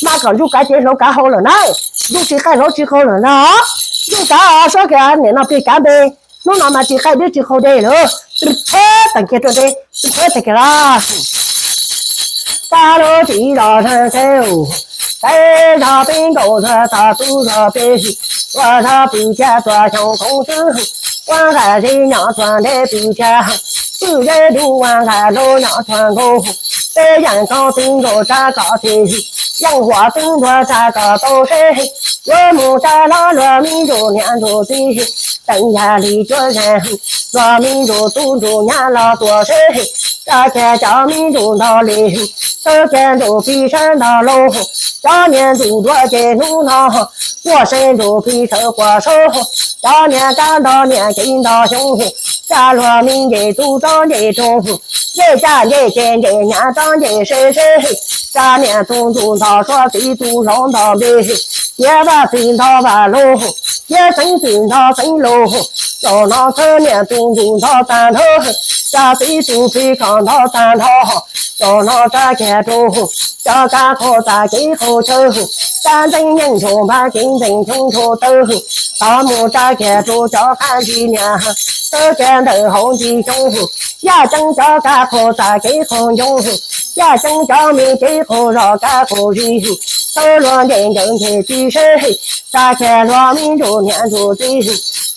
Mas kom ntsuj kav ces hloov kav hau lawm na. Ntsuj tsis qaij hloov tsis qaug lawm na. Ntsuj kav suab kiag niam no plig kav npe. Hnub no mas tsis qaij dib tsis qaug dej lawm. Txhob tawm kiag rau ntej, txhob tawm kiag los. Kab lub txiv zos Nag Thev, peb zos peb nkaus zos tod tub zos peb, ua zos pwm kiag txuas xyoo koob twb, ua nqaj zeb nyob txuas ntej pwm kiag, pwm zeb dub ua nqaj hlub nyob txuas nkaus, peb yeej koob twb nkaus tsab kom txi, yeej huam twb ntuag tsab kom tau seb, yuav mus tsab hlob luag me ntsuj niam ntsuj txiv, teem yam li cuab zeeg, luag me ntsuj tub ntsuj nyab los tuaj seb, tsa kiag cov me ntsuj ntog li, txawb kiag ntsuj plig sawv ntog lauj, cov niag ntsuj duav ces hnub no, quaj seb ntsuj plig sawv quaj saub, cov niag kab ntog niag kev ntog xyoob, tsa luag me nce tub tsob nce roog, nce caj nce ces nce nyab tsob nce seb seb, tsa niag tub ntsuj ntog suav txiv tub zaub ntog npe, tiav vaj txiv ntog vaj lauj, tiav xeev txiv ntog xeev lauj, zaum no txhawb niag tub ntsuj ntog tag nrho, tsa txiv tub plig kom ntog tag nrho, zaum no tsa kiag rau, cov kab qhua txaj kev qhua chaw, tsa ntxeev yeej nrug npab kev ntxeev xyoob nrug taw, tod mus tsa kiag rau cov qab ntsis niag, txawb kiag ntawm hauv ntsis xyoob, yaj ceeb cov kab qhua txaj kev qhua ncoo, yaj ceeb cov me kev qhua zos kab qhua zis, txawb luag nce nkawd nce txiv seb, tsa kiag luag me ntsuj niam ntsuj txiv,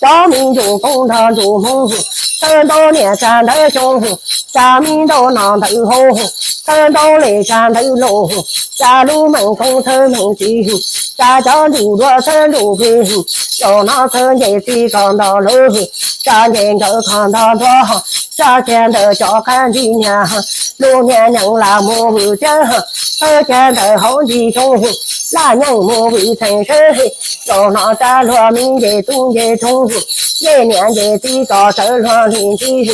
cov me ntsuj koob nrog ntsuj hmoov, txawb ntaub niam tsa ntawv xyoo, tsa me ntaub no ntawv hauv, txawb ntaub li tsa ntawv lauj, tsa lub meej koob txawb meej txiv, tsa cov ntsuj duav txawb ntsuj plig, zaum no txawb nce txiv kom ntog lawm, tsa nce nkawd kom ntog nrog, tsa kiag ntawm cov qab ntsis niag, lub niag nyeem lam mus vwm thiab, txawb kiag ntawm hauv ntsis xyoo, laj nyeej mus vwm txheem seb, zaum no tsa luag me nce tub nce roog, nce niam nce txiv kom sawv luag li ntsis,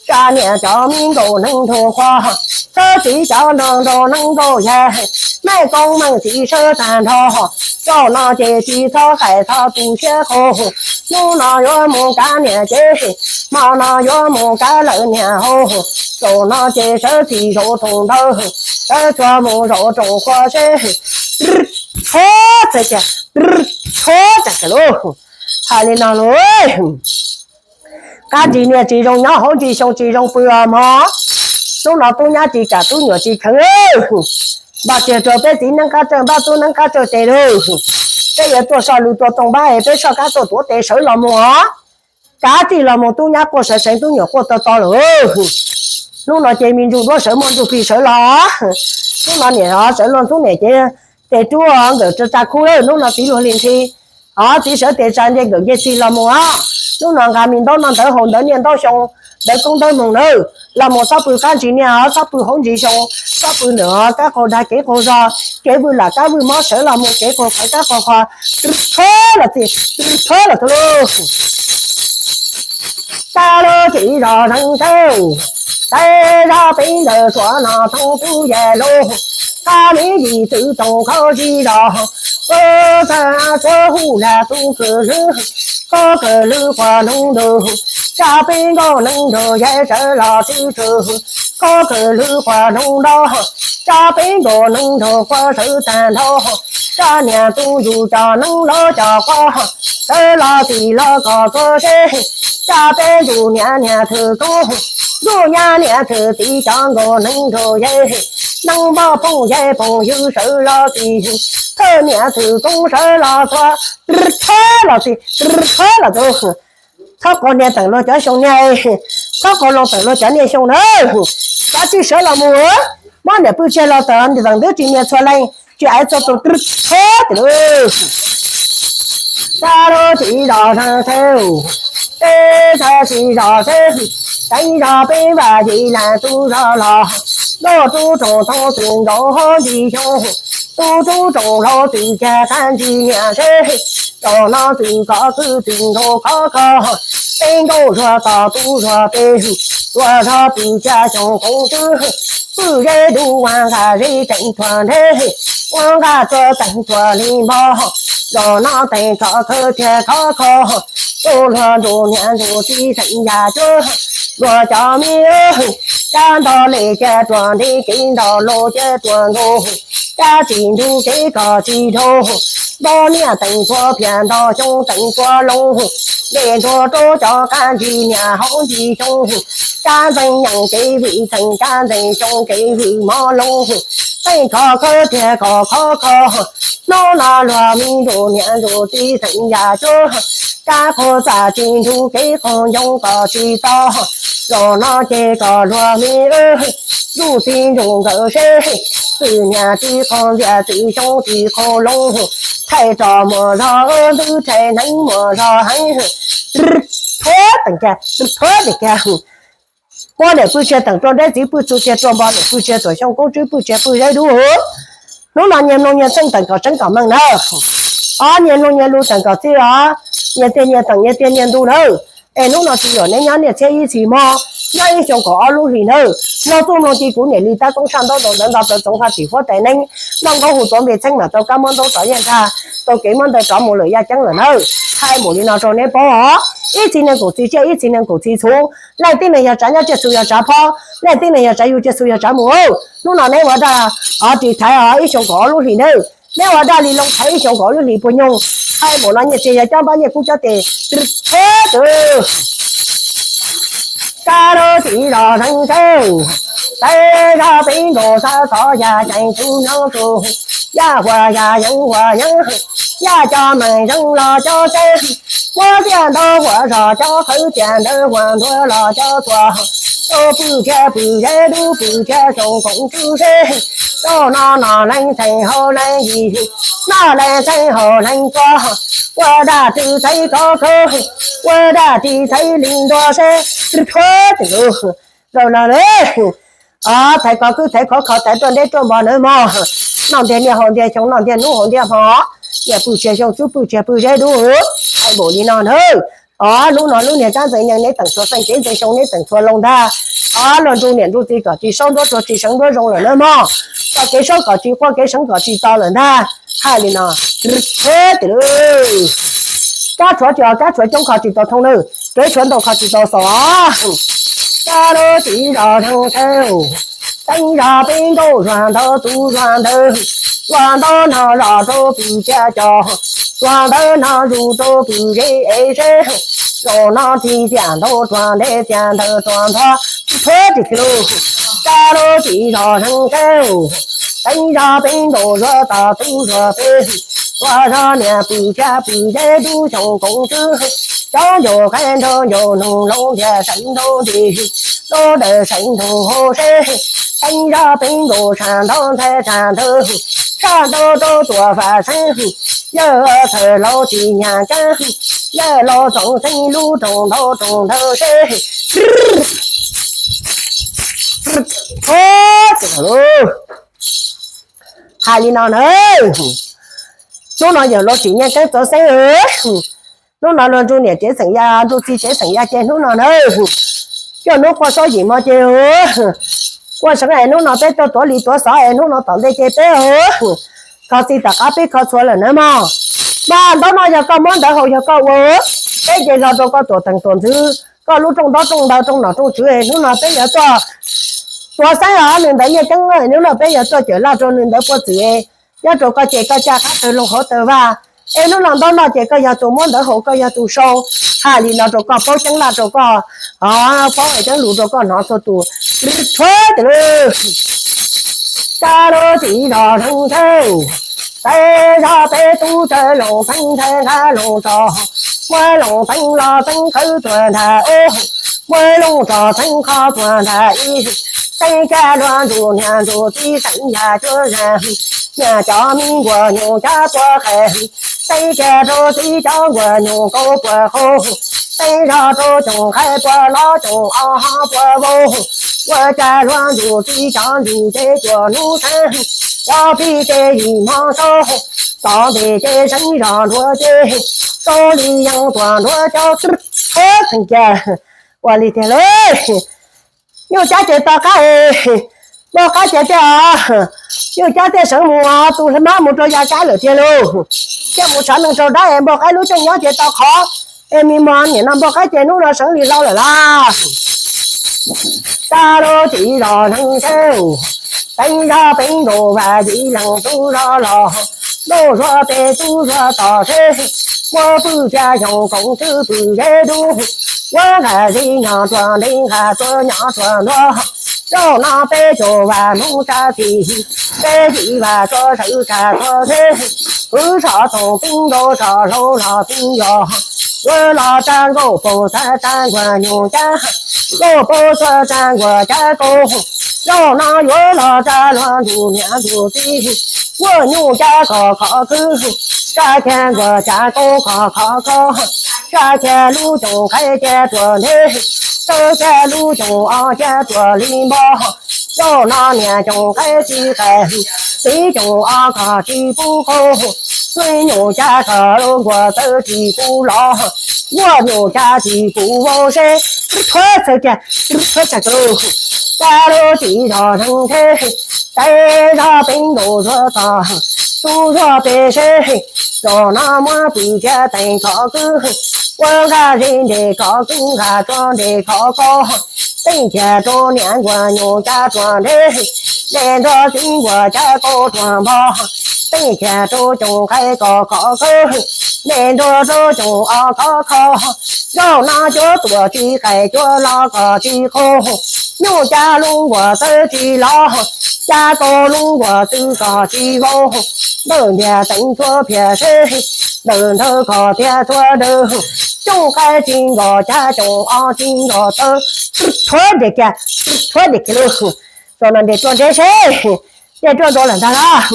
tsa niam cov me nkaus neeg nrug qhuav, txawb txiv cov nrog nrog neeg nkaus yag, meej koob meej txiv sawv tag nrho, zaum no ces tsis txhob qaij txhob tu siab qaug, hnub no yuav mus kav niam ces, hmo no yuav mus kav lawv niam hauv, zaum no ces sawv txij zaum rooj ntawd, sawv tsuag mus zaum rooj qhuav seb, rho txhais tias, rho txhais tias lauj, hais li no lauj. Qab ntsis niag tsis zoo nyob hauv ntsis xyoo tsis zoo pw os mog. Hnub no tub nyab tsis kam tub nyuam tsis kheev, npaj tiag rau peb txiv neeb qab tsawj npab tub neeb qab tsawj tes lauj. Peb yuav tuaj soj lw tua tooj npab es peb soj kab tuaj tuav tes sawv los mus os. Kav tsij los mus, tub nyab quaj seev seev tub nyuam quaj to to lawm. Hnub no ces me ntsuj duab sawv muaj ntsuj plig sawv los. Hnub no niam sawv luag ntxub niam ces tes rub nkawm tsa khub lawm. Hnub no txiv luag li ntxhi, txiv sawv tes tsa nce nkawm nce txig los mus os. Hnub no nqa me ntaub no ntawv haus ntawv niaj ntau xyoo, ntawv koob ntawv moos nawb. Los mus txhob pw qab ntsis niag, txhob pw hauv ntsis xyoo, txhob pw ntawm kab qaug dag kev qaug zog, kev vwj lam kab vwj mob sawv los mus kev qaug qhov kab qaug qhov, rho los txij, rho los txij lauj. Kab lub txiv zos Neeb Thawj, peb zos peb ntawm Suav no thoob tub yam lauj, qab me yim txwv toom khaub zig zos, ua txaj suav hu lag tub kawg lwb, khaub kawg lwb quas noog nrug, tsa peb nkauj neeg nrug yam sawv los txwv tswv, khaub kawg lwb quas noog nrog, tsa peb nkauj neeg nrug quas sawv tag nrho, tsa niam tub ntsuj cov neeb los cov quas, sawv los txij los kom txog seb, tsa peb ntsuj niam niam thwm koob, ntsuj niam niam thwm txiv cov nkauj neeg nrug yam, neeg npoj phooj ywg phooj ywg sawv los txij, thwm niam thwm koob sawv los txog, rho los txij, rho los txij. Txhob qaug niag teem luag cov xyoo niag, txhob qaug loo teem luag cov niag xyoo na. Kav tsij sawv los mus, muab niam pw tseg los teem twb tsis niag txhua leej, tsis aiv txog tus rho tim lub. Kab lub txiv zos Neeb Thawj, peb txhais txiv zos seb, teev zos peb vam yim lam tub zos los, ntuj tub roog thoob txwv nkaus hauv ntsis xyoo, tub tub roog hlau txwv cag qab ntsis niam seb, zaum no txwv kov txwv txwv nkaus khov kho, peb nkauj zuag txog tub zuag peb, tuaj zog pw cag xyoo koob twb, pwj zeb dub ua nqaj zeb teev tuag nreb, ua nqaj txuag teev tuag li npog, zaum no teev txog khawb thiab khov kho, tub luag ntsuj niam ntsuj txiv xeem yam cuab, luag cov me, kab ntog li cag tuag nti kev ntog lus cag tuag nkaus, Kab tsis ntug kev koj tsis dhau, npog niaj teem txhua phiaj nto xyoo teem txhua loo, dej ntuag rau cov kab ntsis niaj hauv ntsis xyoo, kab ntxeeg nyeem kev vwm txheem kab ntxeeg xyoo kev vwm mov loo, teej khov khawb thiaj khov khov kho, hnub no luag me ntuj niam ntuj txiv xeem yam cuab, kab qhuav txaj tsis ntug kev qhuav ncoo koj tsis tau, zaum no ces koj luag me, ntuj txiv ntuj nkawm seb, txwm niaj txiv qhuav ntxias txwm xyoo txiv qhuav loo, thaij tso muaj zog ntxwb thaij hneev muaj zog heev, thuab teem kiag, thuab teem kiag. Muab niam pwj tsiag teem rua nreb, txiv pwj txu tsiag rua npo, niam pwj tsiag tuam xyoo koob tswb pwj tsiag pwj zeb dub. Hnub no nyias mloog nyias txheej teem kom tseeb kom meej na. Ob, nyias mloog nyias lus teem kom txij os, nyias tiag nyias teem nyias tiag nyias ntu nawb. Es hnub no tsis yog neb nyob niaj txhiab ib txhis mog, nyob ib xyoo kaum ob lub hlis nawb. Mloog txuj mloog ci kuv niam li tab koob tshaj ntaub zoo ntawv nto plaws txoov faj tim huab tais neeb, noj nkaub hu tuav npe txheeb mam tau kab muab ntaub rov yaj ntag, tau kev muab ntawd rov mus lawm yaj ceeb lawm nawb. Thaij npaum li no rau neb paub os. Ib txhis neeg kaum txhis tsiaj, ib txhis neeg kaum txhis txhuv, leej tib neeg yog tsav nyob tsiaj txhu yog tsav phob, leej tib neeg yog tsav yug tsiaj txhu yog tsav mus. Hnub no neb ua daj, o, ris thaiv os ib xyoo kaum ob lub hlis nawb. Neb ua daj li loo thaiv ib xyoo kaum ob lub hlis puas nyoog. Thaij npaum no nyiaj txiag yog cob npab nyiaj kub cob tes, thuab twg. Kab lub txiv zos zeeg seb, tev zog peb nkaus sab tod yaj ceeb tub nyob tsuj, yaj huas yaj yeeb huas yeeb, yaj cov meeg zeeg los cov seb, muab tiaj ntawv huas zog cov qhawv tiaj ntawv huas ntuag los cov txhua, rau pwj tsiag pwj zeb dub pwj tsiag xyoo koom tswb seb, rau no no leej txheej haus leej yim, noj leej txheej haus leej txhua, ua daj ris thaiv khov khawb, ua daj ris thaiv li ntua seb, thuab twg. Zaum no lawm, o, thaiv khov khwb thaiv khov kho thaiv ruaj nreb ruaj npo nawb mog. Noj ntiag niaj haus ntiag xyoo noj ntiag hnub haus ntiag hmo, niaj pwj tsiag xyoo tswb pwj tsiag pwj zeb dub, thaij npaum li no nawb. O, hnub no lub niag kab ntxeeg nyeeg neb teem txhua xeej kev ntxeeg xyoo neb teem txhua loo ntag. O, luag ntuj niam ntuj txiv kom tsis saub nruab rua tsis seev nruab zoo lawm nawb mog. Txoj kev saub kom tsis quaj kev seev kom tsis to lawm ntag. Thaij li no, thuab twg. Kab tshuav tsis o kab tshuav coob kho tsis tau thoob nawb, kev tshuav ntau kho tsis tau xos. Kab lub txiv zos zeeg seb, teev zog peb nkaus zuag ntawv tub zuag ntawv, zuag ntawv no zos rau pwj tsiag cov, zuag ntawv no zus rau pwj zeb ev seb, zaum no tsis tiaj ntau ruag ntev tiaj ntawv ruag ntog, thuab ris kiag lub. Kab lub txiv zos zeeg seb, teev zog peb nkaus zuag tog tub zuag peb, zuag zog niaj pwj tsiag pwj zeb dub xyoo koom tswb, cov ncaus qaib nraug ncaus noog loo ntiag seev nraug nti, lub dawm seev nraug hauv seb, teev zog peb nkaus tshaj ntawv ntxhais tshaj ntawv, tshaj ntawv rau tuam faj seeb, yawg txhawj laus tsis nyag ceeb, yawg laus txoov xeeb lub rooj ntau rooj ntawd seb, thuab twg. Hais li no na, hnub no yawg laus tsis nyag ceeb txoov xeeb, hnub no luag ntuj niam tsev xeem ya ntuj txiv tsev xeem ya ces hnub no na, coj hnub quaj saub yim mo ces quaj seev es hnub no peb tuaj tuav li tuav xov es hnub no tom ntej ces peb kho txiv tom qab peb kho txhua lawm na mog. Mas ntaub no yog koj muab ntawv haus yog koj ua, peb ces los rau koj tuam teem tuam ntxwv, koj lub rooj ntaub rooj ntawv rooj nom rooj tswv es hnub no peb yuav tuaj tuav xeeb os nws ntawd nyiaj ceeb, hnub no peb yuav tuaj cawm laj rau nws ntawd puag txwm, nyob rau koj ces koj caj qab tawg loo hauv tawg vaj, es hnub no ntaub no ces koj yog tus muab ntawv haus koj yog tus sau, hais li no rau koj paub ceeb laj rau koj, paub ceeb lus rau koj hnov txhua tus, thuab twg. Kab lub txiv zos zeeg seb, teev zog peb tub txawj loos txheeb ntxhais nqa loos tso, muab loos txheeb los txheeb qhawv tuag ntag, muab loos tso txheeb qhov tuag ntag ib, teev kiag luag ntuj niam ntuj txiv xeem ya cuab zag, niag cov me nkuaj nyuj cov tuaj qe, teev kiag rau txiv cov nkuaj nyuj nkaus puag hauv, teev zog rau coom qaib puag loj coom ob ho puag vau, ua cas luag ntuj txiv cov ntsis ces cuag hnub sab, cov pib ces yim hmo saud, tom ntej ces seev zog nruab ces, saub li yeeb tuaj nruab cov, thuab txheej kiag, ua li tiag lauj. Nyuj cab ces to qab es, npau qaib ces tiag, nyuj cab thiaj seev mus tus hla mab mus rau ya kab lawm tiag lauj. Thiaj mus tshav neeg raug dab es npau qaib lub cooj nyob ces to qhov, es me mos niam no npau qaib ces hnub no seev li hlo lawm lauj. Kab lub txiv zos zeeg seb, Teeb zog peeb nkaus vas yim leej tub zog los, ntuj zuag pem tub zuag tom seb, muab pwj cia xyoo koom twb pwj zeb dub, muab nqas zib nyob tuaj ntev nqas tuaj nyob tuaj ntua, zaum no peb caug vas Hmoob tsa txim, peb yim vas tuaj sawv tsa tuaj seb, kwv sov toom pib nkaus sov hlau los pib yos, yuav los tsa nkauj paug tsa tsa nkuaj nyuj cab, nkauj paug txhua tsa nkuaj cab kaus, zaum no yuav los tsa luag ntuj niam ntuj txiv, nkuaj nyuj cab koj khov khwb, tsa kiag nkuaj cab kaus koj khov kho, tsa kiag lub coom qhaib cia tuaj ntev, txawb kiag lub coom ob cia tuaj li npo, zaum no niam coom qhaib tsis qais, txiv coom ob koj tsis pub qaug, nkuaj nyuj cab koj nkuaj txawb tsis pub los, nkuaj nyuj cab tsis pub vau seb, thuab txhawb kiag, thuab txhawb kiag lauj, cab lub txiv zog zeeg seb, teeb zog peeb nkaus zuag tog, tub zuag pem seb, zaum no muab pwj cia teem koj kwv, ua nqaj zib ntes koj kwv nqaj tuaj ntes koj kaus, teem kiag rau niam nkuaj nyuj cab tuaj ntev, niam nrog txiv nkuaj cab kaus tuaj npo, teem kiag rau coom qhaib koj khov khwb, niam nrog rau coom ob koj kho, zaum no cuab tuaj tsis qais cuab los koj tsis qaug, nyuj cab lub nkuaj txawb tsis los, cab kaus lub nkuaj txwv koj tsis vau, ntawm ntiag teeb txhua phiaj seb, ntawm ntawd koj thiaj txhua dawg, coom qhaib tsis nkaus cab coom ob tsis nkaus txawb, thuab ntes kiag, thuab ntes kiag lauj, zaum no ntes tuaj ntev seb, ntes tuaj nto lawm ntag lauj,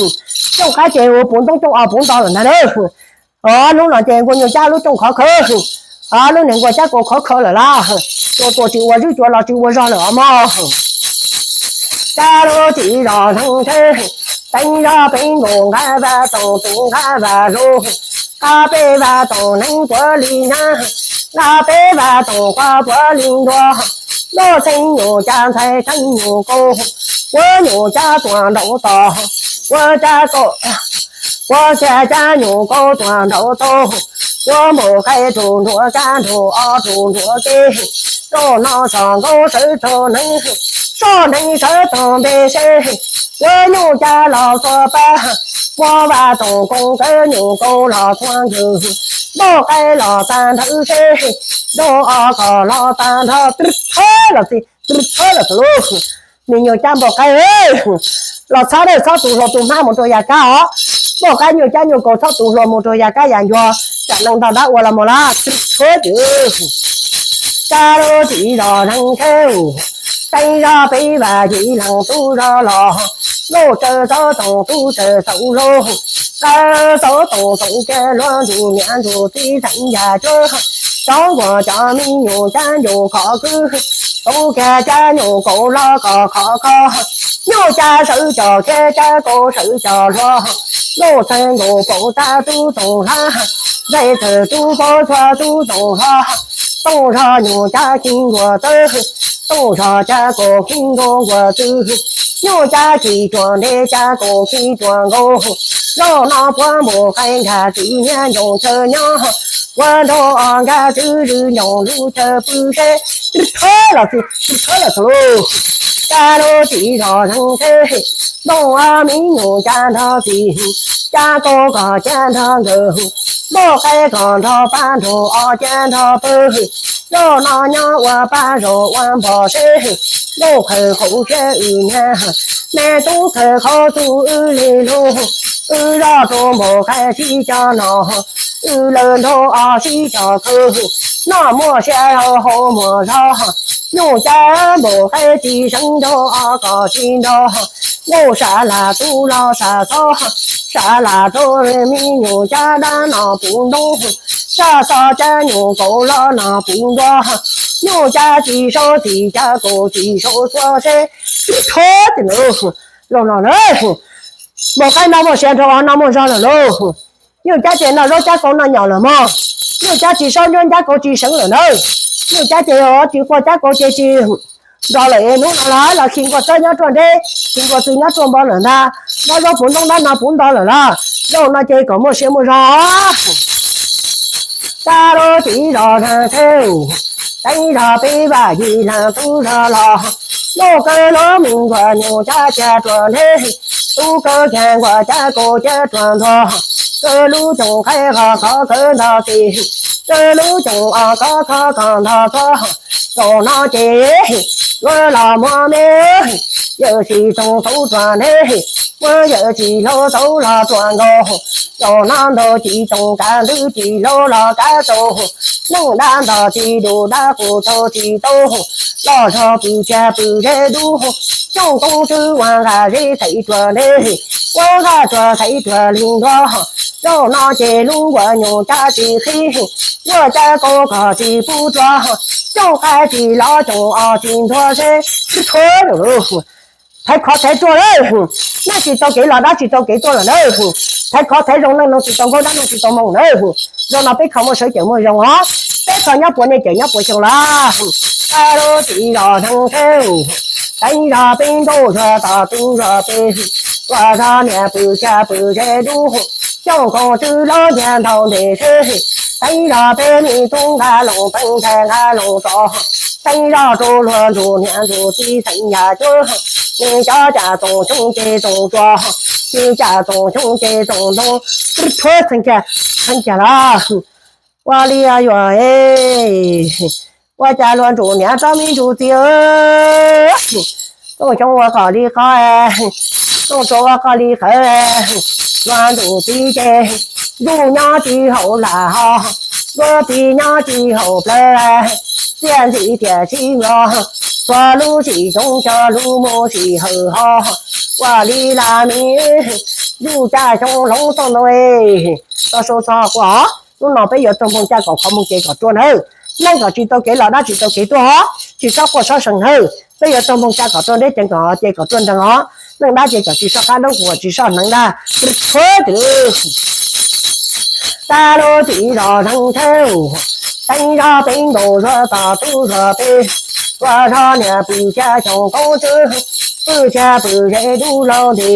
coom qhaib ces ua puv ntoob coom ob puv nto lawm ntag lauj. Os, hnub no ces nkuaj nyuj cab lub coom khov khwb, os, lub niag nkuaj cab kaus khov khwb lawm lauj, cua tuaj tsis ua zwb cua los tsis ua zog lawm os mog. Cab lub txiv zog zeeg seb, teeb zog peeb nkaus nqa vas toom tus nqa vas lug, nqa peb vas toom neeb puav li nyab, nqa peb vas toom quav puav li ntua, ntuj xeeb nyuj cab ntxhais teeb nyuj kaus, ua nyuj cab tuaj nraum tod, ua cab kaus, ua kiag cab nyuj kaus tuaj nraum tod, ua npaum qaib rau nruab kab nraum ob rau nruab kev, zaum no tso nkaus sawv tau neeb, tso neeb sawv tau npe seb, ua nyuj cab los txhua pab, ua vas toom koom kawg nyuj kaus los txhua nkawg, npaum qaib los tag nrho seb, nraum ob koj los tag nrho, twb thawb los txi, twb thawb los txi lauj. Me nyuj cab npaum qaib, los txhob dawj txhob tus hluas tus hmab mus rau yam kab os. Npaum qaib nyuj cab nyuj kaus txhob tus hluas mus rau yam kab yam ncua, tsam leej ntog dab ua los mus lawm, twb thawb ces. Cab lub txiv zog zeeg seb, teeb zog peb vas yim leej tub zog los, ntuj tsaws xauv toom tub tsaws xauv hluas, nqa xauv toom toom kiag luag ntuj niam ntuj txiv teem yam cuab, cov nkuaj cov me nyuj cab nyuj khov khwb, toom kiag cab nyuj kaus los koj khov kho, nyuj cab sawv cov kiag cab kaus sawv cov hluas, ntuj txhais nkaus paum tag tub toom hla, zais txhais tub paum txhua tub toom hla, toom zog nyuj cab khi nkuaj txwv, toom zog cab kaus khi nkaus nkuaj txwv, nyuj cab khi cuag ntev cab kaus khi cuag nkaus, zaum no puab npaum qaib nkag txiv nyiaj ncooj chaw nyob, ua nraug ob nkag txwv zwm ncooj lub chaw pw seb, twb thawb los txi, twb thawb los txi lauj. Cab lub txiv zog zeeg seb, npaum ob me nyuj cab nrog txiv, cab kaus koj cab nrog nkawd, npaum qaib koj nrog pab nraug ob cab nrog pawg, zaum no nyob ua pab zaum ua npog seb, npaum qhawv qaum kiag wb niag, me tub qhawv qaum txug wb li lug, wb zoj rau npaum qaib sib cog no, wb lawv nraug ob sib cog khwv, noj muaj siab hau muaj zog, nyuj cab npaum qaib tsis seev nraug ob koj tsis nrog, npaum sab laj tub los sab txob, sab laj rau me nyuj cab dab no puv ntoob, sab txob cab nyuj kaus los no puv ntua, nyuj cab tsis sau txiv cab kaus tsis sau txhua seb, twb thawb ces na, los no na, npaum qaib no muaj siab nraug ob no muaj zog lawm lauj. Nyuj cab ces noj zaub cab kaus noj nyom lawm mog. Nyuj cab tsis sau nraug cab kaus tsis seev lawm na. Nyuj cab ces tsis quaj cab kaus ces tsis nrog lawm es hnub no los los khi nkuaj txwv nyob ruaj nreb, khi nkuaj txwv nyob ruaj npo lawm ntag. Dab zaub puv ntoob dab no puv nto lawm los, zaum no ces kom muaj siab muaj zog. Cab lub txiv zog zeeg seb, teeb zog peb vas yim leej tub zog los, Noj kawg lub me nkuaj nyuj cab cag ruam nthe, tub kawg cag nkuaj cab kaus cab ruam ntuag, kawg lub coom qaib qhov qhov kawg ntog tis, kawg lub coom os kov kho koj ntog txog. Zaum no ces yuav los muaj me, yawm tsis txoos tau ruam nthe, muab yawm tsis hlub tau los ruam nkaus. Zaum no ntaus tsis txoos kav ntwb tsis hlub los kav txaus, neej dab ntog tsis dus dab qus txaus tsis tau, los zog pw tsa pw ze dub, xyooj koob tswb ua nqa zeb xaiv ruam nthe, ua nqa tsuag xaiv ruam li ntuag. Zaum no ces lub nkuaj nyuj cab tsis qhib, nkuaj cab kaus koj tsis pub rua, cooj qaib tsis lov coom os tsis ntuag ze. Thaiv khov thaiv ruaj lawm, neej tsis tau kev los dab tsis tau kev tuaj lawm na. Thaiv khov thaiv zoo, neej noo tsis tau nkaub dab noo tsis tau moo na. Zaum no peb kho muaj sawv cawm muaj zoo os, peb kho nyob puas niaj cawm nyob puas xyoo lawm. Tag lub txiv zos neeg theb, teeb zog peb nkaus zog tom tub zog peb, ua zog niam pw xya pw ze dub, xyooj koob tswb lov ntiag ntau ntes seb, teeb zog peb me tub nqa loos teeb nthe nqa loos tso, teeb zog rau luag ntsuj niam ntsuj txiv xeem yam cuab, nws cov cas txoos xyoob ces txoos tsuag, tsis cas txoos xyoob ces txoos ntoo. Txheeb cas, txheeb cas los ua li yuav, ua cas luag ntsuj niam rov me ntsuj txiv, txoos xyoob ua qhov li qhov, txoos tsuag ua qhov li qhov, luag ntsuj txiv ces zuj nyob tsis haum lam ho, zuj txiv nyob tsis haum plawv, txiaj ntsim tiam tsis los, txhua lub sim xyoo cog lub mus sim hawm ho, ua li las me, zuj cas xyoo hloov txooj ntoo. Txog sau txog quaj, hnub no peb yuav txog npoo caj kom qhov muag ces kom ruaj nawb. Neej kom tsis tau kev los dab tsis tau kev tuaj, tsis txhob quaj txhob seev nawb. Peb yuav txog npoo caj kom ruaj deb ceev kom ces kom ruaj nreeg os. Neej dab ces kom tsis soj qab dab qus tsis soj hneev dab. Tag lub txiv zos neeg theb, teeb zog peb nkaus zog tom tub zog peb, ua zog niam pw xya xyoo koob tswb, pw xya pw ze dub laug nti,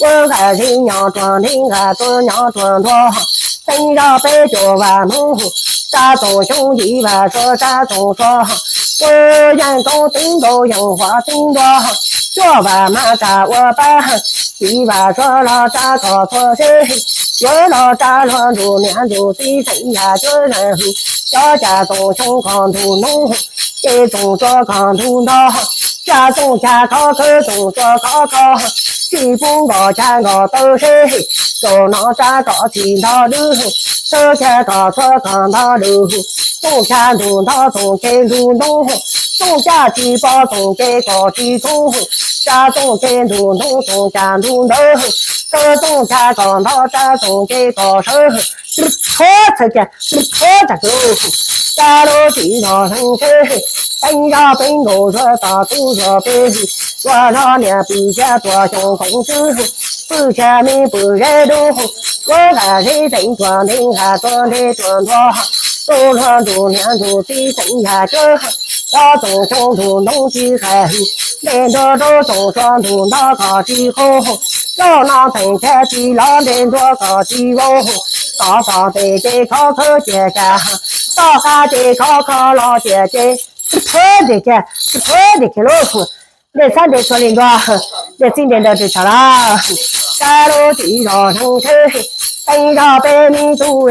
ua nqa zeb nyob ruag nti nqa tuaj nyob ruag ntuag, teeb zog peb cuaj vam hnub, tsa txoos xyoob yim vam suav tsa txoos suav, ua yeej koob teeb nkaus yeej huam teeb ntuag, cuaj vam mas tsa ua pab, yim vam suav los tsa kom txhua seb, yuav los tsa luag ntsuj niam ntsuj txiv xeem yam cuab zeeg hwm, cov cas txoos xyoob koj ntug hnub, ces txoos suav koj ntug ntuag, cas txoos cas khov khawv txoos suav khov kho, tsis pub nkoj cas nkoj taw seb, zaum no tsa kom tsis ntog lwj, txhua cas kom txhua kom ntog lwj, txoos cas ntug ntog txoos ces ntug ntoo, txoos cas tsis pom txoos ces kom tsis kub, tsa txoos ces ntug ntoo txoos cas ntug ntawd, txhua txoos cas kom ntog tsa txoos ces kom sawv, txhua txhua cas txhua cas kws, tsa lub txiv zos neeg theb, teeb zog peb nkaus zog tom tub zog peb, ua zog niam pw xya tuam xyoo koob tswb, pw xya me pw ze dub, ua nqa zeb teeb tuam nti nqa tuam nti tuam ntuag, tu luag ntsuj niam ntsuj txiv xeem yam cuab, cov txoos xyoob ntug ntoo tsis qab, nte ntuag rau txoos suav ntug ntog kom tsis qub, zaum no teem cag tsis los nte ntuag kom tsis vau, tod tod pem ces khov khawv cia cas, toj qab ces khov kho los cia ces, thawb ntes kiag, thawb ntes kiag lauj, ntes xab ntes txhua li ntua, ntes txij ntes ntawd tsis tshav lawm. Tsa lub txiv zos neeg theb, teeb zog peb me tub,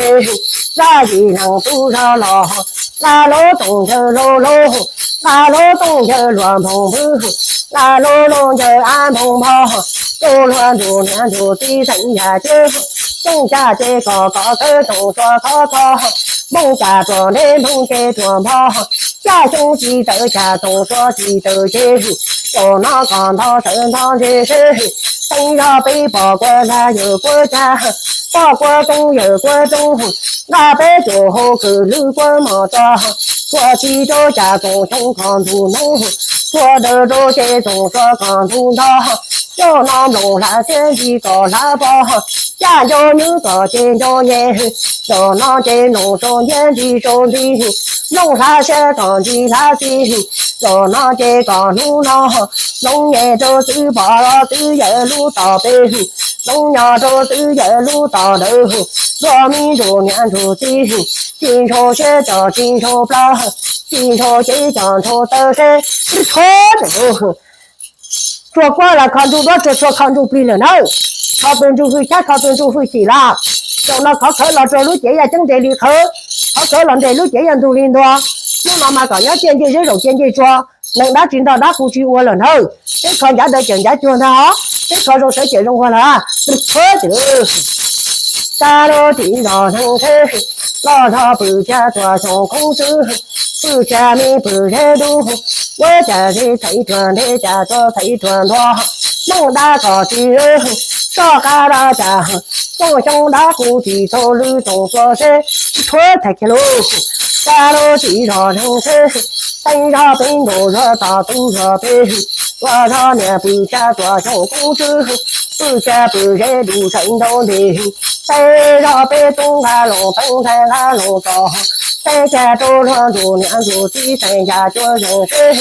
zaj yim leej tub zog los, nqa lub tooj yawg laus laus, nqa lub tooj yawg luag nphoov npwv, nqa lub looj yawg ab nphoov npho, tu luag ntsuj niam ntsuj txiv xeem yam cuab, txoos cas ces kom kom khawv txoos suav khov kho, npoo cas ruam nreb npoo ces ruam npho, cas xyoob tsis tawm cas txoos suav tsis tawm ces, zaum no kom ntog sawv ntog ntse seb, teeb zog peb pom kuab lag yawg kuab cag, pom kuab toob yawg kuab toob, nqa peb cuam hau kws lwb kuab mos tso, txhua tsis rau cas txoos xyoob koj ntug hnub, txhua daws rau ces txoos suav koj ntug ntog, Zaum no nplooj hlav siab ntsig kom hlav pog, caj nco nywb kom ceg nco nyem. Zaum no ces nplooj rau nyiaj ntsig rau ntsig, nplooj hlav siab kom ntsig hlav xis. Zaum no ces kom hnub no, nplooj nyem rau xwb pog los xwb yawm lub tom pes, nplooj nyo rau xwb yawm lub tom ntawd. Luag me ntsuj niam ntsuj txiv, tsis ntshua siab cov tsis ntshua plaub, tsis ntshua cev cov ntshua taw seb. Tsuag kuaj los kho ntsuj duab, tsuag kho ntsuj plig lawm na. Kho tus ntsuj hwj chab, kho tus ntsuj hwj chim los. Zaum no khov khawv los rau lub cev yaj ceeb nres li qhawv, khov khawv los nres lub cev yaj ntug li ntua. Hnub no mas kom nyob ciaj ncej zeb zaum ciaj ncej tsua, neeg dab tsi ntog dab qus tsis ua lawm na. Peb kho ncav daws cawm ncav cuag ntag os, peb kho zoo sawv cawm zoo ua lawm. Tsuag, tsuag lub txiv zos neeg tsheb, loj zog pwm tsa tuam xyoo koob tswb, pwm tsa me pwm zeb dub, ua cas zeb txhais ruag nteb cas txo txhais ruag ntua, neej dab kom tsis soj qab dab cas, txooj xyoob dab qus tsis txaus lwm txooj txua seb. Tsuag thais kiag lub, tsa lub txiv zos neeg tsheb, teeb zog peb nkaus zog tom tub zog peb, ua zog niam pwm tsa tuam xyoo koob tswb, pwm tsa pwm zeb dub sawv nraud nti, teeb zog peb tub nqa loos teeb nthe nqa loos txos, teeb kiag rau luag ntsuj niam ntsuj txiv teeb kiag cuab zeeg seb,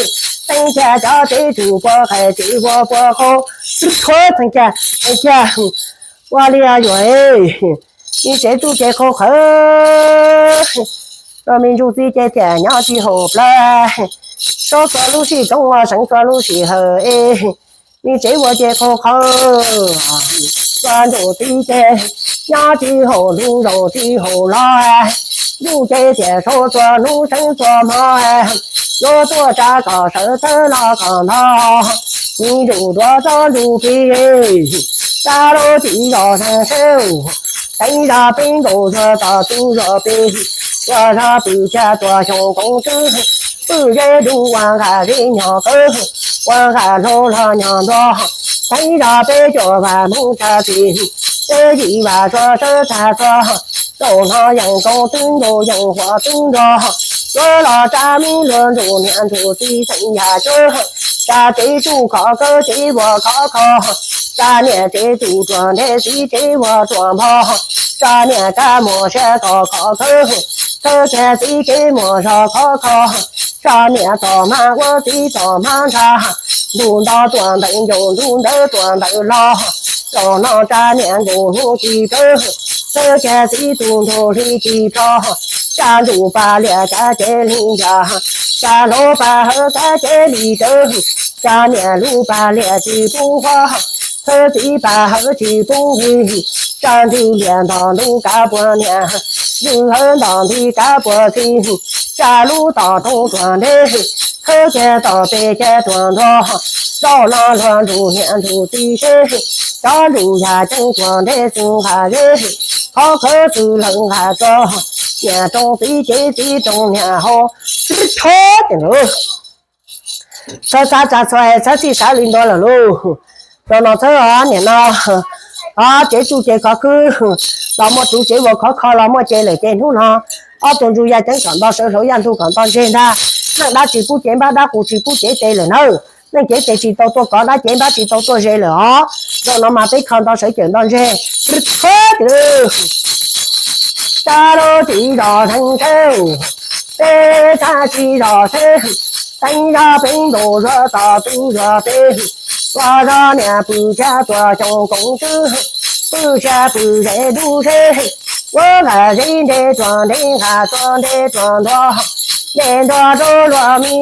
teeb kiag cov tsev tsuj puag qhais tsev vuag puag qhov. Tsuag theej kiag, theej kiag, ua li yuav me tsev tsuj tsev qhau qhawv, me ntsuj txiv ces tias nyob tsis haum plaws, sob txhua lub sij hawm ua seev txhua lub sij hawm es, me tsev ua ces qhau qhawv, txhua ntsuj txiv ces nyob tsis haum hnub zoo tsis haum los, ntsuj ces tias sob txhua hnub seev txhua hmo, yuav tuaj tsa kom sawv txhawb los kom nto, me ntsuj duav txob ntsuj plig, tsa lub txiv zos neeg tsheb, teeb zog peb nkaus zog tom tub zog peb, ua zog pwm tsa tuam xyoo koob tswb, pwm zeb dub ua nqa zeb nyog qawv, ua nqa hlau los nyog ntua, teeb zog peb cuam vam hmoov tsa txi, peb yim vam tso sawv tag txo, zaum no yeej koob twb nkaus yeej huam twb nrog, yuav los tsa me luag ntsuj niam ntsuj txiv teeb yam cuab, tsa tsev tsuj khov khawv tsev vuag khov kho, tsa niam tsev tsuj ruam nthe txiv tsev vuag ruam npho, tsa niam kab muag siab kom khov khawv, khawv kiag txiv tsev muag zog khov kho, tsa niam txom hmab ua txiv txom hmab ntsha, ntuj nto tuam ntawd ncaus ntuj ntawd tuam ntawd los, zaum no tsa niam nkaus hnub tsis plawv, khawv kiag txiv tus ntug hli tsis plho, tsa ntsuj pa liam kav cev li ncas, tsa hlau pa hawv kav cev li tsawv, tsa niam lub pa liam tsis pub huab, khawv txiv pa hawv tsis pub vig, tsa ntws liam nto ntub kav puag niam, ntws hawv nto ntws kav puag txiv, tsa lub tom roob ruam nteb, khawv kiag tom pes kiag ruam nrog, zaum no luag ntsuj niam ntsuj txiv seb, cov ntsuj yam ceeb ruam nteb xwb nqa zeb, khov khawv xwb lawv nqa tso, niam roos txiv cev txiv roos niam hau, tib thob ces lawm. Txhob xav txav txhob hais txhob txhij xav li ntua lawm lauj. Zaum no txhob niam no, ob tsev tsuj tsev khov khwb, los muaj tsuv tsev vuas khov kho los muaj ces lawm ces hnub no ob tug ntsuj yaj ceeb kom nto sawv hlauv yaj ntug kom nto ntseg ntag. Neej dab tsis pub cev npab dab qus tsis pub cev tes lawm nawb. Neej cev tes tsis tau tuaj kov dab cev npab tsis tau tuaj ze lawm os. Zaum no mas peb kho nto sawv cawm nto ntseg. Txhob tsa lub txiv zos neeg tsheb, peb tsa txiv zos tsheb, teeb zog peb nkaus zog tom tub zog peb, ua zog niam pwm tsa tuam xyoo koom tswb, pwm tsa pwm zeb dub zeb, ua nqa zeb nte tuam nte nqa tuam nte tuam ntua, nte ntua rau luag me,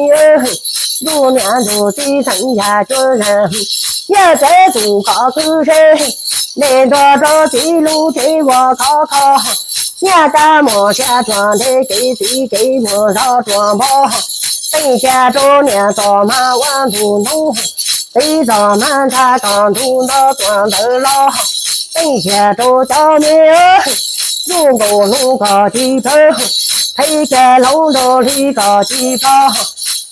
ntsuj niam ntsuj txiv xeem yam cuab zeeg, yaj tsev tus khov khwb seb, nte ntua rau txiv lub tsev vuas khov kho, niam kab muag siab tuam nte kev txiv kev muag zog tuam npog, teej kiag rau niam txom hmab ua ntug ntoob, txiv txom hmab ntsha kom ntug nto tuam ntawd los, teej kiag rau cov me, zuj nkaus hnub kom tsis plawv, phem kiag hlau nraug hli kom tsis plho,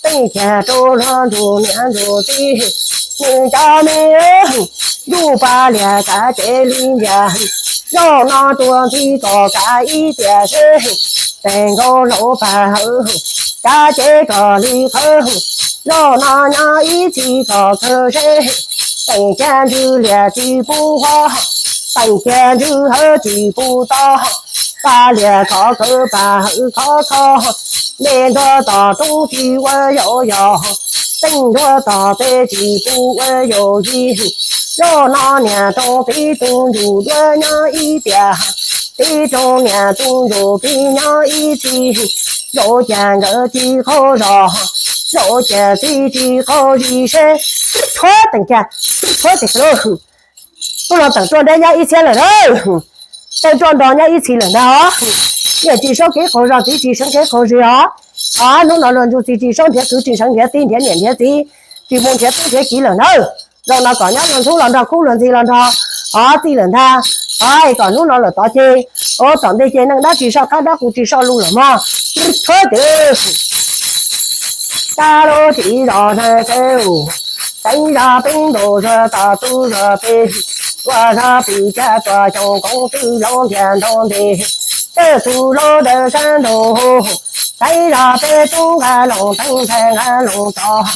teej kiag rau luag ntsuj niam ntsuj txiv, nws cov me, zuj pa liag kav cev li ntiag, zaum no tuaj ntxi kom kav ib tiam seb, pem nkaus hlau pag hawv, kav cev kom li qhawv, zaum no nyob ib txhis kom kawg seb, Teem cag ntswg liam tsis pub huab, teem cag ntswg hawv tsis pub tod, paj liam khov khawv paj hawv khov kho, me ntuag tom roob tsis ua yau yos, teej ntuag tom peb tsis pub ua yau yig. Zaum no niam rooj txiv tus ntsuj duab nyob ib tiam, txiv rooj niam tus ntsuj txiv nyob ib txhis. Zaum cas nkawd tsis qaug zog, zaum cas txiv tsis qaug zis seb. Rub rhuav teem cag, rub rhuav teem cag. Hnub no teem ruaj nrab nyob ib txhis lawm na, teem ruaj nrog nyob ib txhis lawm ntag os. Niam tsis saub kev qaug zog, txiv tsis saub kev qaug zis os. Os, hnub no luag ntsuj txiv tsis saub nrhiav kwv, tsis saub nrhiav tij, nrhiav niam nrhiav txiv, tsis mus nrhiav tub nrhiav kiv lawm na. Zaum no kom nyob luag ntxhub los nrog khub luag ntxhis los nrog, os, txij lawm ntag. Os, kom hnub no lawm tod ces, os, tom ntej ces neej dab tsis soj qab dab qus tsis soj lus lawm mog. Rub rhuav teem, rab lub txiv zos neeg teb, teeb zog teeb ntus zog tom tub zog peb, ua zog pwm cag tuam xyoo koob twb loob ntiag ntoo ntes, tej txuj lub dawm sab ntug, teeb zog peb tub nqa loos teeb ntxhais nqa loos tod,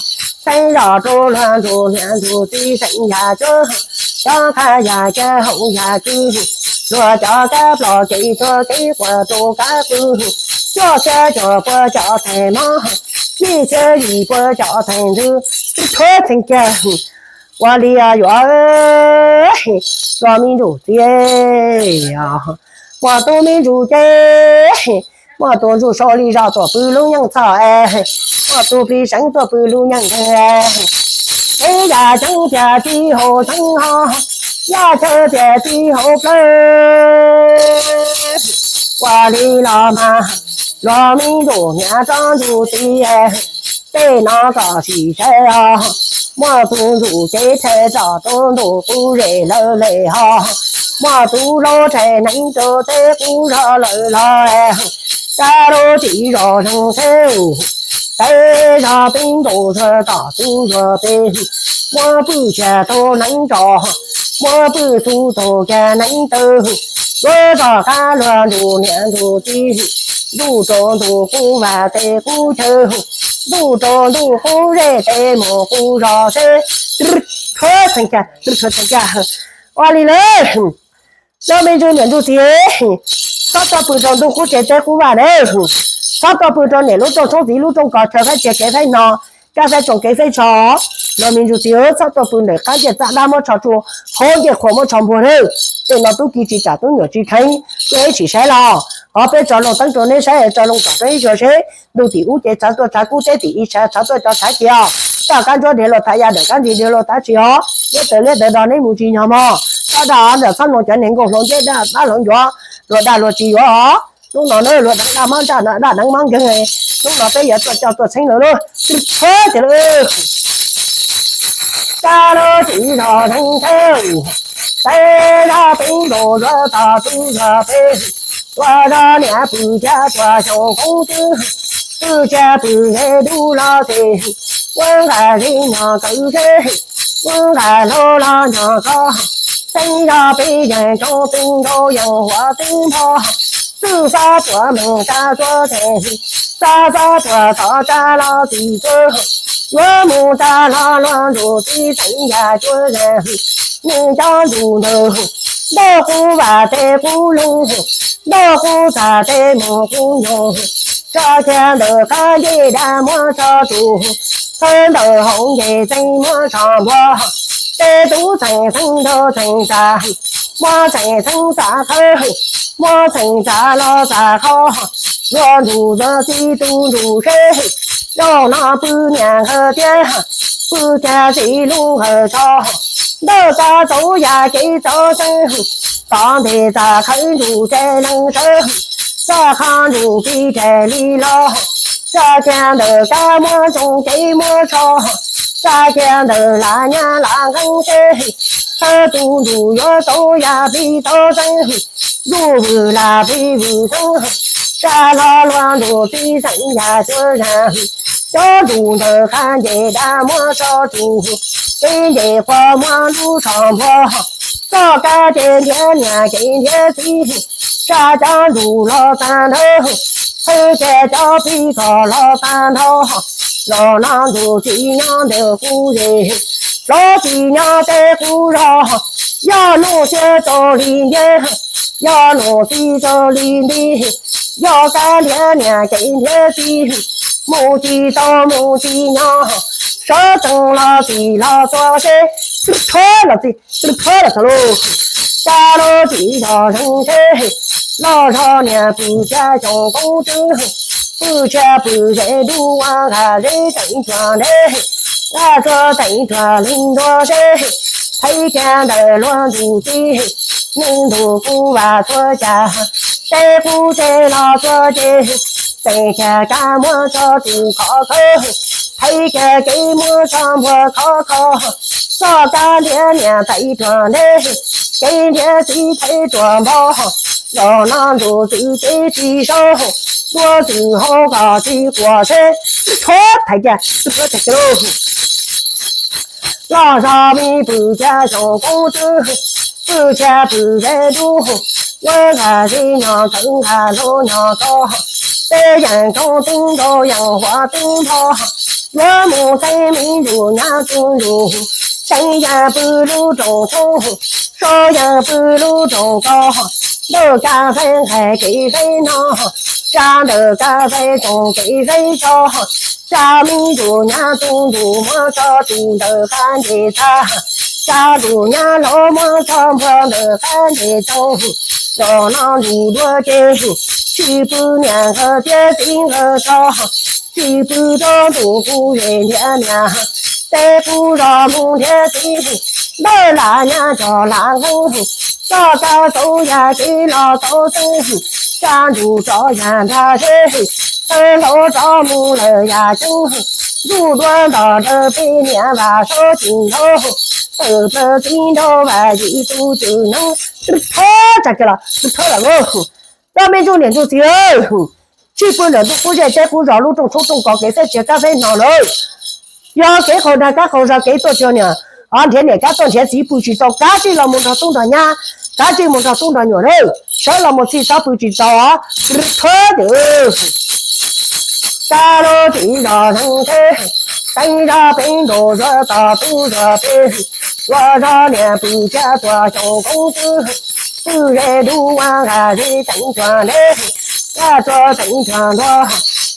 teeb zog rub luag ntsuj niam ntsuj txiv xeem yam cuab, cov qab yam cag hoom yam kwv, luag cov kab plos kev tuag kev quas rau kab qwj, cuaj txhiab cuaj puas cov theem mob, yim txhiab yim puas cov theem ntxwg, rub rhuav teem cag. Ua li yuav, los me ntsuj txiv, muaj tus me ntsuj ces, muaj tus ntsuj sau li zog tuaj pw lub nyeej txhoj es, muaj tus plig seev tuaj pw lub nyeej nkeeg es, kev yam ceeb tiag tsis haum xeeb ho, yaj chaw tiag tsis haum plawv. Ua li los mas, los me ntsuj niam rov ntsuj txiv, tej no kom sim saib os. Muaj tus ntsuj cev rhe rau tus ntsuj qub zes lawm le ho, muaj tus laus rhe neev rau tej qub zos lawm los, rab lub txiv zos zeeg teb, teeb zog teeb ntus zog tom tub zog peb, muab pwj cag tau neev tso, muab pwj txuj tau cag neev taw, yuav zog qab luag ntsuj niam ntsuj txiv, ntuj rau ntuj qub vaj tes qub chaw, ntuj rau ntuj qub zej tes mus qub zos seb. Rub rhuav teem cag, rub rhuav teem cag. Ua li lawm, los me ntsuj niam ntsuj txiv, txhob tuaj pw rau ntuj qub tsev teb qub vaj na, txhob tuaj pw rau niam lub rooj tshoob txiv lub rooj kos chaw faib tsia kev faib no, kab faib tsoos kev faib tsho. Los me ntsuj txiv, txhob tuaj pw ntawm qab ntiaj txaj dab muab tsho tsuj, hauv ncej qhuas muab tsho npuag na. Tej no tub ki tsis kam tub nyuam tsis kheev, ib sim saib los, qhov peb tso loo teeb rau neb saib, tso loo kom peb xyuas seb ntuj tim ub ces tshav tuaj tshav kub, teb tim ub tshav tuaj tshav cia, toj kab ntsuab dhia luag thav ya, dawm kab ntsis dhia luag thav tsis os. Liab taws liab taws do neb mus tsis nyog mog. Txhob dag ntawm txhob mloog cov niag nkauj hluas nceb dab dab hluas ncuav, luag dag luag tsis yuav os. Hnub no na luag deev dab mob ntsaj no dab deev mob nkeeg, hnub no peb yuav tuaj coj tuaj txheeb lawm lauj. Rub rhuav teem cag, rab lub txiv zos zeeg teb, teeb zog teeb ntus zog tom tub zog peb, ua zog niam pwj cag tuam xyoo koob twb, pwj cag pwj ze dub los tes, ua nqa zeb nyog kawm zeb, ua nqa hlau los nyog koj, teeb zog peb yeej tsoom teeb nkaus yeej huam teeb npho, txwj xob tuam meej tsa tuam teeb, txaj xob tuam txhov tsa los txiv tuam, yuav mus tsa los luag ntsuj txiv xeem yam cuab zeeg, neeg cov ntsuj ntawd, ntuj qub vaj tes qub loog, ntuj qub txaj tes mus qub nyoog, tso kiag ntawm qab ncej dab muab tsho tsuj, thawj ntawm hauv ncej txeeg muab tsho npua, tej tub txheej txheej nrog txheej tsa, muab txheej txheej txav qhawv, muab txheej tsa los txav qhov, luag ntsuj luag txiv tus ntsuj seb, zaum no pw niam nqawd tiab, pw kiag txiv lub nqawd tsho, ntawm txoj txaus yam kev txaus xeeb, tom ntej txaj qhawv ntsuj rais leeg sawv, txaj qhov ntsuj plig rais li los, tsa kiag ntawm kab muab tsoos kev muab tsho, tsa kiag ntawm lam nyab lam nqeeb seb, thawj tus ntsuj yuav txaus yam plig txaus xeeb, ntsuj vwm lam plig vwm xeeb, tsa los luag ntsuj txiv xeem yam cuab zeeg, cov ntsuj ntawm qab ncej dab muab tsho tsuj, kev ncej qhuav muab lub tsho npua, txoj kab ces ntiav niam kev ntiav txiv, tsa cov ntsuj los tag nrho, thawj kiag cov plig kom los tag nrho, zaum no ntsuj txiv nyob ntawm qub zes, Los tsis nyob peb qub zos, yog nuj siab txaus li ntiab, yog nuj xib txaus li nti, yog kab nrhiav niam kev nrhiav txiv, mus tsis tau mus tsis nyob, sawv tsees los txim los txhua seb, rwb rhuav los txim, rwb rhuav los txhua lus. Cab lub txim zos zeeg seb, loj zog niam pw cab xyoo koob twb, pw tshaj pw ze dub ua nqa zeb teem cuag nreb, nqa tsuag teem cuag li ntuag seb, thaiv kiag ntawm luag ntug tib, neeg ntug kuj vam txhua cas, ces kuj ces los txhua ces, teem kiag kab muag tso tus khov khawb, thaiv kiag kev muag tso npuag khov kho, txoj kab nrhiav niam thaiv ruag nreb, kev nrhiav txiv thaiv ruag npog, zaum no ntsuj txwv kev tsis saub, duab txwv hauv kom tsis quas seb, rwb rhuav thaiv kiag, rwb rhuav thaiv kiag lauj. Loj zog me pw cab xyoo koob twb, pw tshaj pw ze dub, ua nqa zeb nyob txawv nqa zeb nyob ko, peb yeej roob teeb nrau yeej huam teeb npog, yuav mus teeb me ntsuj nyab tub ntsuj, teeb yeej pw lub rooj tshoob, so yeej pw lub rooj ko, ntawm kab faib nqaij kev faib no, tsa ntawm kab faib tsoom kev faib tso, tsa me ntsuj nyab tub ntsuj muab tso tus ntawm qab nce txha, tsa ntsuj nyab laus muab tso npuag ntawm qab nce tsoog, zaum no ntsuj duab ces, tsis pw niam nqawd thiab txiv nqawd tso, tsis pw rau ntsuj kuj ze nrhiav niam, peb kuj zos mus nrhiav txiv, ntawm lam nyab tso lam nqeeb, txoj kab tauv yam kev los tau txeeb, tsa ntsuj tso yam nrag zeb, tawg hlau tso mus lawm yam ceeb, ntsuj duab nto dawb peb niam vam saub tsis nrau, tawm plaws txiv nrau vam yim tus cwm neeb, rwb rhuav tsa kiag los rwb rhuav los lauj. Cov me ntsuj niam ntsuj txiv, tsis pw ntawm ntuj qub zej teb qub zos lub rooj tshoob rooj kos kev faib tsia kab faib no lawm. Yog kev qaug dag kab qaug zog kev tuaj tsuag niam, o nrhiav niam kab tuaj nrhiav txiv pw tsis tau, kav tsij los mus nrog tub nrog nyab, kav tsij mus nrog tub nrog nyuam lawm, sawv los mus txhij txhob pw tsis tau, rwb rhuav ces. Cab lub txim zos zeeg seb, teeb zog peb nrus zuag tog tub zog peb, ua zog niam pw cab tuag xyoo koob twb, pw ze dub ua nqa zeb teem cuag nreb, nqa tsuag teem cuag ntuag,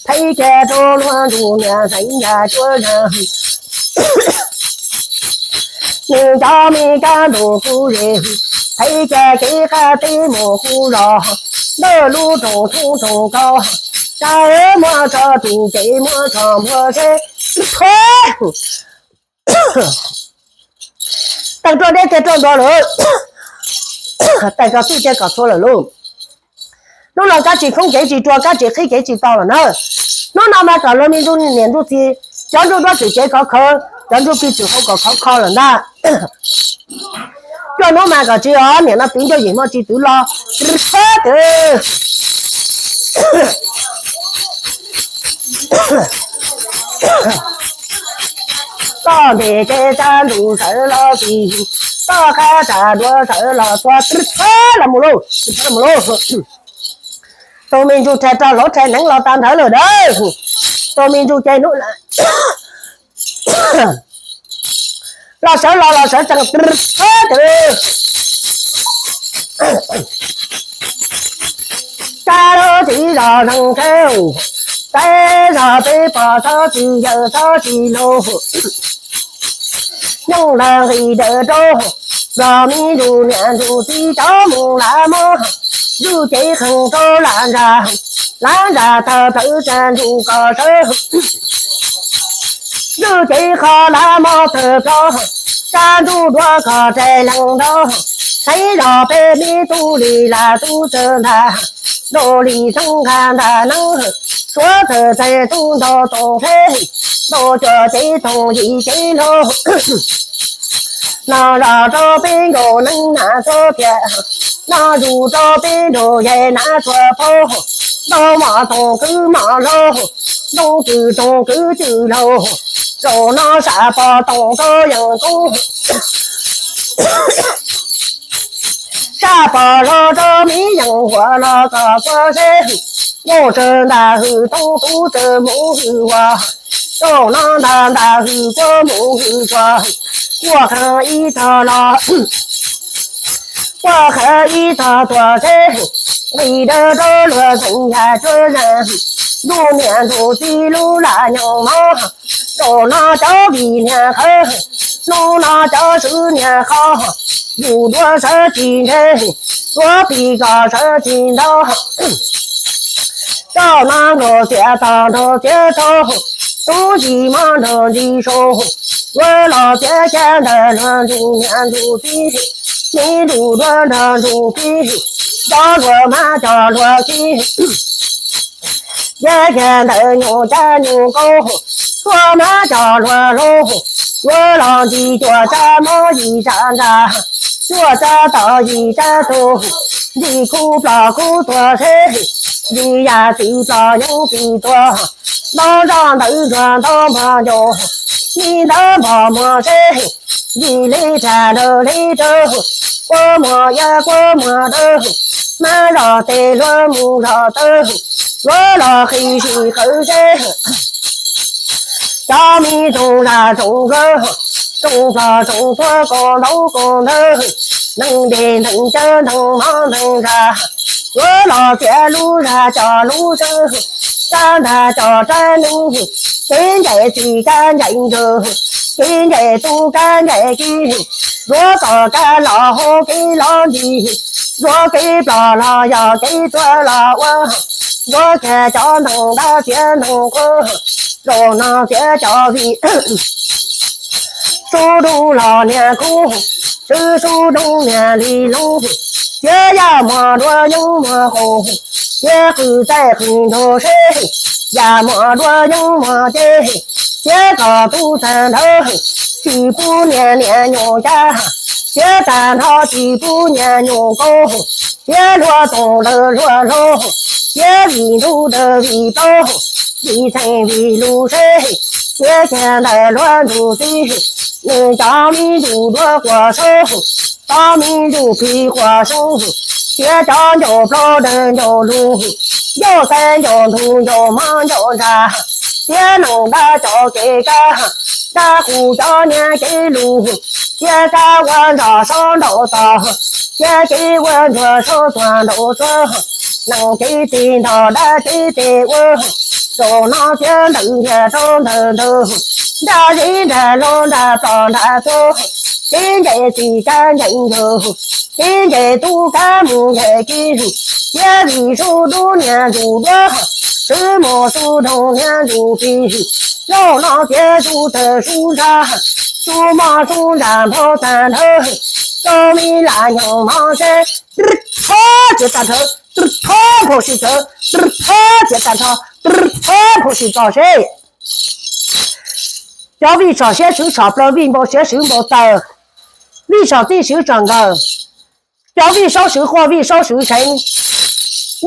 thaiv kiag rau luag ntsuj niam xeev yam cuab zag. Nws cov me kab ntug kuj ze, thaiv kiag kev qab teb mus qub zos, ntawm lub rooj tshoob rooj kos, tsa muab tso tus kev muab tso npuag seb, rwb rhuav. Teem rau deb tiag rau ntuag lawm, teem kom txwj tiag kom txhua lawm lauj. Hnub no kab tsis khoob kev tsis rua, kab tsis qhib kev tsis tau lawm na. Hnub no mas kom luag me ntsuj niam ntsuj txiv, cov ntsuj duab twm cev khov khawv, cov ntsuj plig twm hau kom khov kho lawm ntag. Cuaj hnub mas kom tsis os, niam no twv ncauj yim hmo tsis twv los, rwb rhuav twb. Toj ntim ces tsa ntuj sawv los txij, toj qab tsa duav sawv los txhua, rwb rhuav los mus lauj, rwb rhuav mus lauj. Tus me ntsuj rhais rau hlauv rhais hneev los tag nrhawv lawm dawb. Tus me ntsuj ces hnub los sawv los los sawv tsees, rwb rhuav twb. Kab lub txiv zos zeeg seb, peb zos peb pog txhob tsis yawm txhob tsis lug. Nyooj lag nqis daws rau, zos me ntsuj niam ntsuj txiv cov mus lav mob, ntsuj cev qeeg rau lav ntsa, lav ntsa tawg plawv tsa ntsuj kos sawv. Ntsuj cev qhov lav mob tawg plawv, tsa ntsuj duav kos rais lees nrov, txheeb zos peb me tub li lam tub tsawg ntag, ntaus li xeeb nqa ntag neeb, suav txawg txais tub ntaus toom seb, ntaus cuaj cev toom yim cev lug. Noj zog rau peb nkaus neeb hnav txhua tiam, noj zus rau peb nraug yaig hnav txhua paug, ntaus mom toom kwv mom laug, ntaus cwm toom kwv cwm laug, zaum no sab pog toom rau yees koob, sab pog zog rau miv Toom huam los kom puab seb, ntuj tsawg ntaj hwm toom, tub tsawg mus hwm huam, toom no ntaj ntaj hwm kuab mus hwm tshuam, kuaj qha ib tog los, kuaj qha ib tog tuaj seb, nqis dawb rau luag txoov yam cuab zeeg, ntuj niam ntuj txiv lub laj nyoos mov, ntuj no cov vij niag qhawv, ntuj no cov swv niag qhov, yus duav sawv tsis ntseg, duav plig koj sawv tsis nto. Coj no nrog txiav tog nrog txiav taug, tub ntsis mov nrog ntsis saum, yuav los txiav cab ntawm luag ntsuj niam ntsuj txiv, me ntsuj duav nrog ntsuj plig, cov luag mab cov luag kiv. Txiav cab ntawm nyuj cab nyuj nkaus, luag mab cov luag laug, yuav los ntsis cuaj tsab mob yim tsab nra, cuaj tsab tom yim tsab tug, ntsis kub plom kub tuag seb, ntsis yam txiv plom yoov txiv tuag, ntaub nroj ntawv ntsuag ntaub npog ncau, ntsis ntawv npog muag seb, ntsis li rag nrag li rag, kuab muag iab kuab muag dawb, mab zog tes luag mus zog tawg, luag los qhib sib qawm seb. Cov me tsoom zaj tsoom nkawd, tsoom plog tsoom tuag kaus ntaub kaus ntawv, neeg dej neeg cawv neeg mov neeg zaj, yuav los txiav lub zaj coj lub tsawb, tsab ntaj coj tsab nub, kev ncaim txiv kab ncaim ntswg, kev ncaim tub kab ncaim kiv, yuav kom kab los hauv kev los ntsis, yuav kev plom los yog kev tuag los ua, yuav kiag cov ntoo dab txiav ntoo quav, zaum no txiav cov vij sub dub los niag kub, swv sub dub niag li lub, txiav yaj muag duav yoov muag qaum, txiav qws txaij qws ntug seb, yaj muag duav yoov muag ceg, txiav kom tub tag nrho, tsis pub niag niam nyuj cab, txiav tag nrho tsis pub niag nyuj nkaus, txiav luag toom lawm luag laug, txiav vij ntuj dawg vij plaub, vij txheej vij lus seb, txiav kiag ntawm luag ntsuj txiv, nws cov me ntsuj duav quas saub, cov me ntsuj plig quas saub, txiav cov ncauj plaub dawg ncauj lug, ncauj xaiv ncauj ntug ncauj mov ncauj ntsag, txiav neeg dab cov kev kab, dab qus cov niag kev lus, txiav kab ua nroj saub nraum tog, txiav kev ua ntsuag saub tuag nraum tsuag, neeg kev tig nrog dab kev tes ua, zaum no txiav ntawm ntiag rau ntawm ntug, nrag zeb nrag lub nrag plom nrag tuag, kev ncaim txiv kab ncaim ntswg, kev ncaim tub kab mus ncaim kiv, txiav vij sub dub niag ntsuj duav, swv mus sub doog niag ntsuj plig, zaum no txiav sub tawg sub ntsag, sub mov sub ntsag nphau tag nrho, cov me laj nyoog mov seb, rwb thob txiav tag nrho, rwb thob nphau sib tawv, rwb thob txiav tag nrho, rwb thob nphau sib tso seb. Cov vij tsom siab swv tsom plaws, vij npau siab swv npau taws, vij tsom txij swv tsom nkawm, cov vij saub swv quaj vij saub swv seev,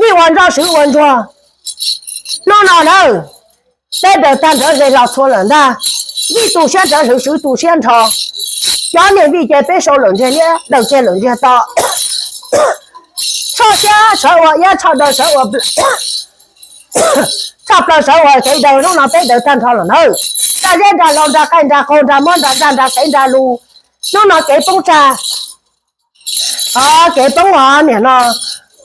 vij ua nroj swv ua ntsuag. Hnub no lawm, peb daws tag nrho ze los txhua lawm ntag. Vij tu siab nrho swv swv tu siab nrho. Cov niag vij ces peb sau lawm ntsiag liab daws kiag lawm ntsiag to. Tshoj siab sawv ua iab, tshoj daw sawv ua, tshoj plaws sawv ua kev daws. Hnub no peb daws tag nrho lawm nawb. Nrag zeb nrag laus nrag qaij nrag qaug nrag muab nrag zaj nrag tev nrag lus. Hnub no kev poob tsag, kev poob os niam no.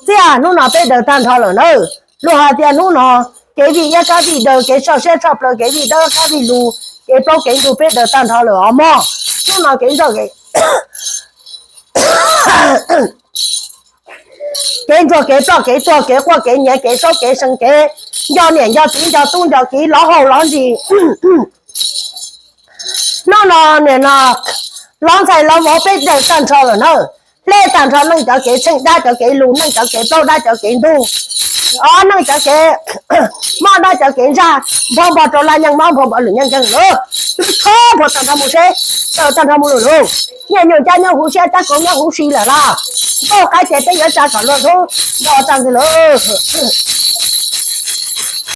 Txiaj, hnub no peb daws tag nrho lawm nawb. Luag hais tias hnub no kev vij iab kab vij daw, kev tshoj siab tshoj plaws, kev vij dawb kab vij lus, kev plaub kev ntug peb daws tag nrho lawm os mog. Hnub no kev nroj kev kev ntsuag kev ploj kev tuag, kev quaj kev nyiav, kev saub kev seev, kev nco niam nco txiv nco tub nco kiv, lov hauj lov ntsis. Hnub no niam no, lov ntxhais lov vauv peb daws tag nrho lawm nawb. Hle tag nrho neej cov kev tsheej, dab cov kev lus, neej cov kev plaub, dab cov kev ntug, o neej cov kev mob, dab cov kev ntsaj, nphau npog rau laj nyeej mob, nphau npog lwm nyeej nkeeg lawm. Rwb thob nphau tag nrho mus seb, daws tag nrho mus lawm lauj. Niaj nyuj cab nyob huv siab, cab kauv nyob huv si lawm los. Ntuj qaib ces peb yuav tsa kom luag ntub nto tag nrho lawm.